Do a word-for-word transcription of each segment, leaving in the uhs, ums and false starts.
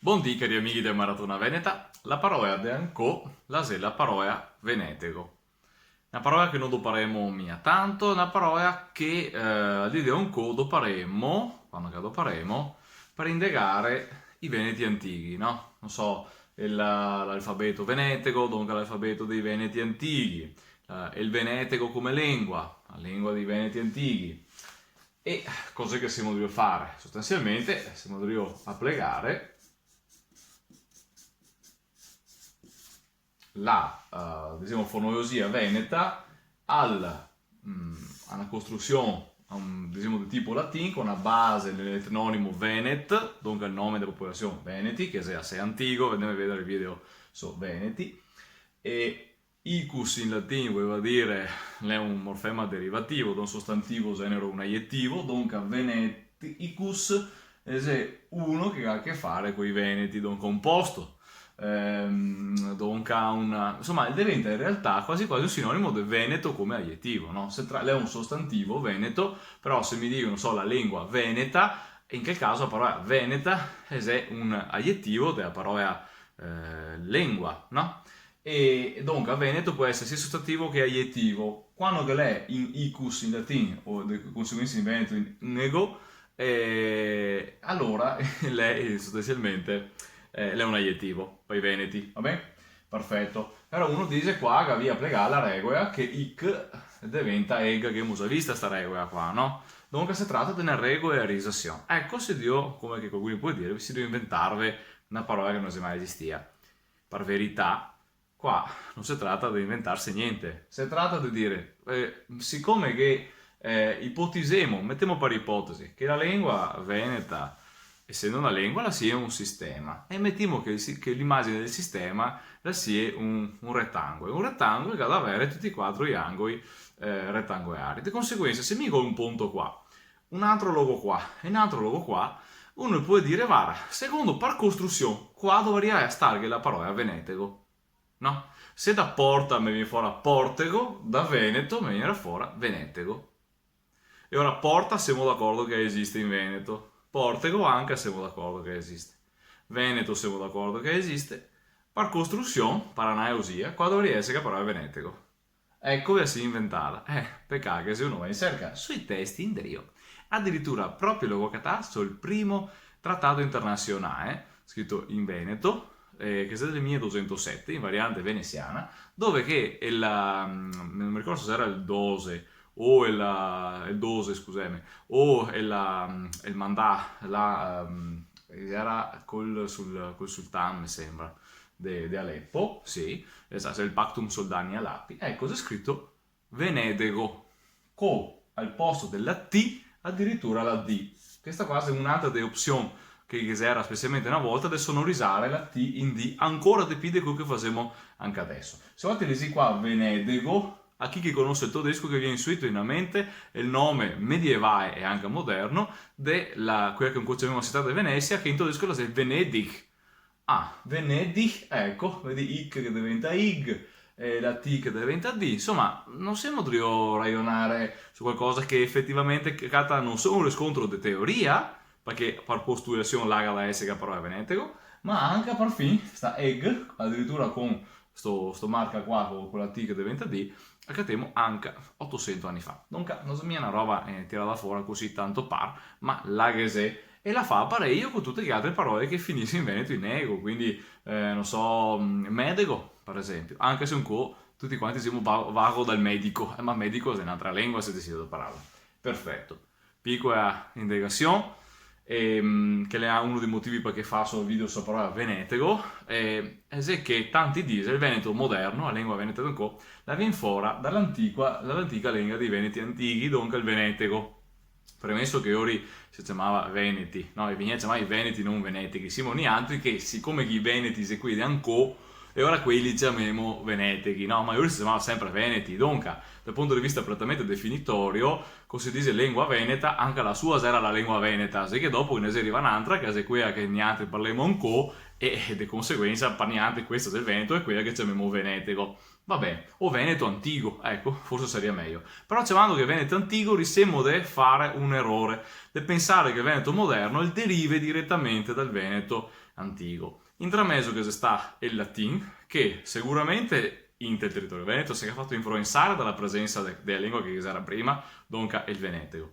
Bondì, cari amighi de Maratona Veneta. La paroła de ancò la xe la paroła venetego. Na paroła che no doparemo mia tanto, na paroła che, eh, al dì de ancò doparemo, quando che la doparemo, par indegare i veneti antighi, no? No so, el, l'alfabeto venetego, donca l'alfabeto dei veneti antighi, eh, el venetego come lengua, la lengua dei veneti antighi. E cosa che semo drio fare? Sostansialmente semo drio aplegare la, eh, disemo, fonologia veneta al, mm, a na costrusion, a un, disemo, de tipo latin, co na base nel etnonimo venet, donca el nome dea popolasion veneti, che xe asè antigo, ndemo a vedare el video su veneti, e icus in latin voleva dire, l'è un morfema derivativo, da un sostantivo genero un aietivo, donca veneticus, el xe uno che ga a che fare coi veneti, donca un posto. Ehm, donca un, insoma, el deventa in realtà quasi quasi un sinonimo de veneto come aietivo, no? Se tra-, l'è un sostantivo veneto, però se mi digo, no so, la lengua veneta, in quel caso la paroła veneta el xe un aietivo dea paroła, eh, lengua, no? E, e donca veneto pol esare sia sostantivo che aietivo. Quando che l'è in icus in latin, o de conseguensa in veneto in nego, eh, alora l'è, eh, sostansialmente, eh, l'è un aietivo, par i veneti, va ben? Perfeto. Però uno dixe qua che gavì aplegà la regoła che ic deventa eg, che ghemo xa vista sta regoła qua, no? Donca se trata de na regołarizasion. Eco, se drio, come che qualcuno pol dire, se drio inventarve na paroła che no xe mai esistìa. Par verità, qua no se trata de inventarse gnente, se trata de dire, eh, sicome che, eh, ipotizemo, metemo par ipotesi, che la lengua veneta, esendo na lengua, la sie un sistema, e metemo che el si-, che l'imagine del sistema la sie un, un retangoło, un retangoło che ga da avere tuti e quatro i angoli, eh, retangołari. De conseguensa, se mi go un punto qua, un altro logo qua e un altro logo qua, uno pol dire, vara, secondo, par costrusion, qua dovaria starghe la paroła venetego. No? Se da porta me vien fora portego, da veneto me vien fora venetego. E ora porta semo d'acordo che esiste in veneto. Portego anca semo d'acordo che esiste. Veneto semo d'acordo che esiste. Par costrusion, par analogia, qua dovaria esare che paroła venetego. Eco, ve la sì inventada. Eh, pecà che se uno va in serca sui testi indrio, adiritura proprio lo go catà sul primo tratato internasionale, scrito in veneto, eh, che xe del miledusentoset, in variante venesiana, dove che el, mm, no me ricordo se era el doze, o el, el doze, scuseme, o el, mm, el mandà, la, mm, era col, sul, col sultan, me sembra, de, de Aleppo, sì, esato, el Pactum Soldani Alapi. Eco, xe scrito Venedego, co al posto dela T adiritura la D. Questa qua xe un'altra dele opsion che, che ghe gera specialmente na volta, de sonorizare la T in D ancora de pì de quel che fasemo anca deso. Se volè lesi qua Venedego, a chi che conose el todesco ghe vien subito in mente el nome medievale e anca moderno de la, quela che ancora ciamemo la cità de Venesia, che in todesco la xe Venedig. Ah, Venedig, eco, vedi, ic che deventa ig, e la T che deventa D. Insoma, no semo drio rajonare su qualcosa che efetivamente cata no solo un riscontro de teoria, parché par postulasion la ga da esare che la parola venetego, ma anca parfin sta eg, adiritura con sto, sto marca qua, co, co la T che deventa D, la catemo anca otosento ani fa. Donca, no xe mia na roba, eh, tirada fora cusì tanto par, ma la ghe xe, e la fa parejo co tute le altre parole che finise in veneto in ego, quindi, eh, no so, mm, medego, par esempio, anca se ancò tuti quanti disemo va-, vago dal medico, eh, ma medico xe n'altra lengua, se decide de parlarla. Perfeto. Picola indagasion, ehm, che l'è uno dei motivi parché faso el video su la parola venetego, eh, xe che tanti dixe el veneto moderno, la lengua veneta de ancò, la vien fora da l'antica, da l'antica lengua dei veneti antichi, donca el venetego. Premeso che lori se ciamava veneti, no? E vegnea ciamai veneti, no veneteghi. Semo nialtri che, sicome che i veneti xe quei de ancò, E ora quei li ciamemo veneteghi, no? Ma lori se ciamava senpre veneti. Donca, dal punto de vista pretamente definitorio, co se dixe lengua veneta, anca la sua xera la lengua veneta, xe che dopo ghe ne xe rivà n'antra, che xe quea che nialtri parlemo ancò, e, e de conseguensa, par nialtri questa del Veneto xe quea che ciamemo venetego. Va ben, o veneto antigo, eco, forse saria mejo. Però ciamandoghe veneto antigo risemo de fare un erore, de pensare che el veneto moderno el derive diretamente dal veneto antigo. Intramezo ghe xe stà el latin, che seguramente inte el teritorio veneto se ga fato influensare da la presensa de, de la lengua che ghe xera prima, donca el venetego.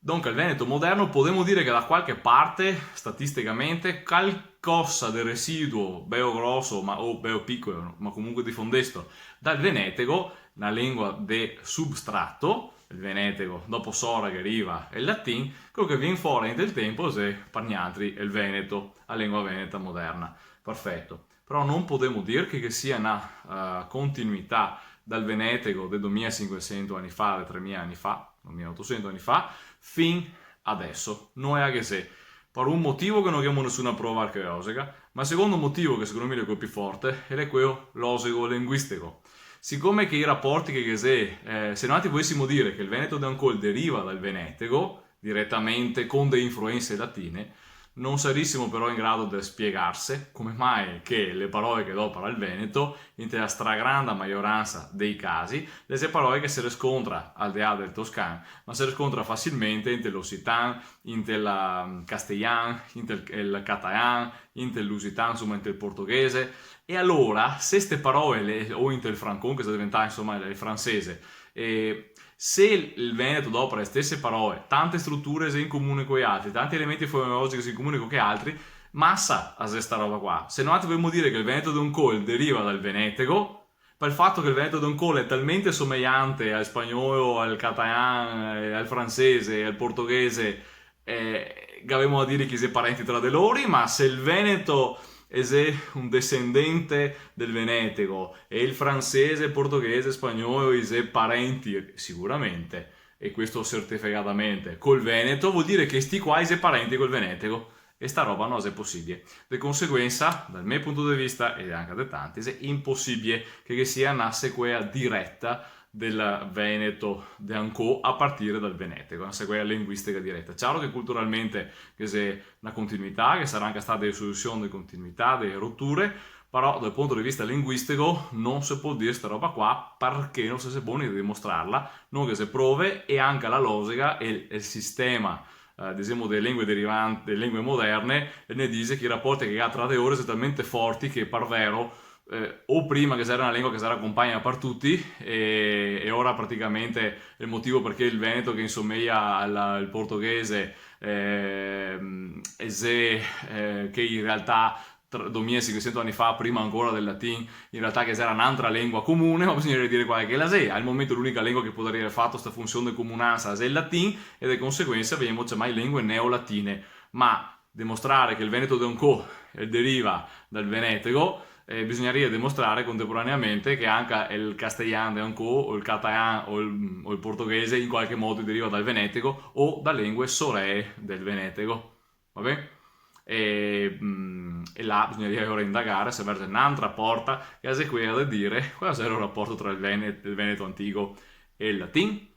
Donca el veneto moderno podemo dire che da qualche parte, statisticamente, calcosa de residuo, beo groso, ma, o beo picolo, ma comunque difondesto, dal venetego, na lengua de substrato, el venetego, dopo sora che riva el latin, queo che vien fora inte el tempo xe, par nialtri, el veneto, la lengua veneta moderna. Perfeto. Però no podemo dir che, che ghe sia na, eh, continuità dal venetego de domilasinquesento ani fa, de tremila ani fa, domilaotosento ani fa, fin adeso. No xe che xe. Par un motivo che no ghemo nesuna prova archeologica, ma el secondo motivo che secondo mi xe queo pì forte, el xe queo logico-linguistico. Sicome che i raporti che, che xe, eh, se noaltri volesimo dire che el veneto de ancò el deriva dal venetego, diretamente con de influense latine, no sarisimo però in grado de spiegarse come mai che le parole che dopara el veneto, inte la stragranda maioransa dei casi, le xe parole che se rescontra al de là del toscan, ma se rescontra fasilmente inte l'occitan, inte la, mm, castelan, inte el, el catalan, inte el lusitan, insoma, inte el portoghese. E alora, se ste parole, le, o inte el francon, che xe deventà, insoma, el francese, e se el veneto dopara le stese parole, tante struture xe in comune co i altri, tanti elementi fonologici xe in comune co che altri, masa a xe sta roba qua. Se noaltri volemo dire che el veneto de ancò el deriva dal venetego, par el fato che el veneto de ancò el xe talmente somejante al spagnolo, al catalan, eh, al francese, al portoghese, eh, gavemo da dire che i xe parenti tra de lori, ma se el veneto el xe un desendente del venetego, e el francese, el portoghese, el spagnolo, i xe parenti, sicuramente, e questo certificatamente, col veneto, vol dire che sti qua i xe parenti col venetego. E sta roba no xe posibile. De conseguensa, dal me punto de vista, e anca de tanti, xe inposibile che, che ghe sia na sequea direta del veneto de ancò a partire dal venetego, na sequea linguistica direta. Ciaro che culturalmente ghe xe na continuità, che sarà anca stà de solusion de continuità, de roture, però dal punto de vista linguistico no se pol dir sta roba qua, parché no se xe boni de dimostrarla, no ghe xe prove, e anca la logica e el, el sistema, eh, disemo, de lengue derivan-, de lengue moderne, ne dixe che i raporti che i ga tra de lori xe talmente forti che par vero, eh, o prima che xera na lengua che xera conpagna par tuti, e, e ora praticamente el motivo parché el veneto che insomeja al, al portoghese, ehm, e xe, eh, che in realtà tra, domilasinquesento ani fa, prima ancora del latin, in realtà che xera n'antra lengua comune, ma bisognaria dire quale che la xe. Al momento l'unica lengua che podaria aver fato sta funsion de comunansa xe el latin, e de conseguensa vegnemo ciamai lengue neolatine. Ma demostrare che el veneto de ancò, eh, deriva dal venetego, eh, bisognaria demostrare contemporaneamente che anca el castelan de ancò, o el catalan, o el, o el portoghese, in qualche modo deriva dal venetego o da lengue soree del venetego. Va ben? E, mm, e là bisognaria ora indagare, se verxe n'antra porta, che xe quea de dire qual xe el raporto tra el vene-, el veneto antigo e el latin.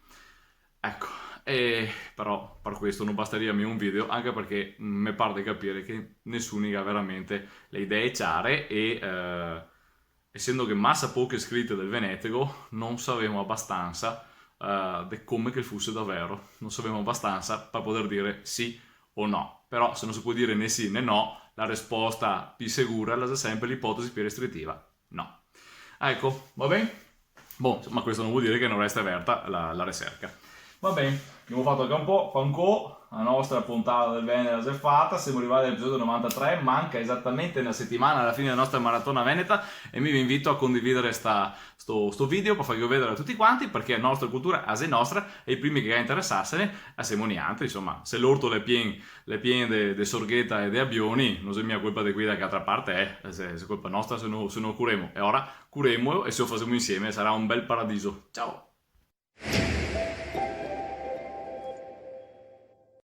Eco, e però par questo no bastaria mia un video, anca parché, mm, me par de capire che nesuni ga veramente le idee ciare e, eh, esendo che masa poche scrite del venetego, no savemo abastansa, eh, de come che el fuse davero. No savemo abastansa par poder dire sì o no. Però se no se pol dire né sì né no, la resposta pì segura la xe senpre l'ipotesi pì restritiva. No. Eco, va ben? Bon, ma questo no vol dire che no resta averta la, la riserca. Va ben, gavemo fato anca un po', fa un co', la nostra puntata del Veneto xe fata, semo rivai a l'episodio novantatré, manca esatamente na setimana a la fine dela nostra maratona veneta e mi ve invito a condividere sta, sto, sto video par farghelo vedere a tuti quanti, parché la nostra cultura la xe nostra e i primi che ga interesarsene, eh, semo nialtri, insoma, se l'orto l'è pien l'è pien de, de sorgheta e de abioni, no xe mia colpa de quei da che altra parte, eh, xe, xe colpa nostra se no, se no curemo. E ora curemo e se lo fasemo insieme sarà un bel paradiso. Ciao!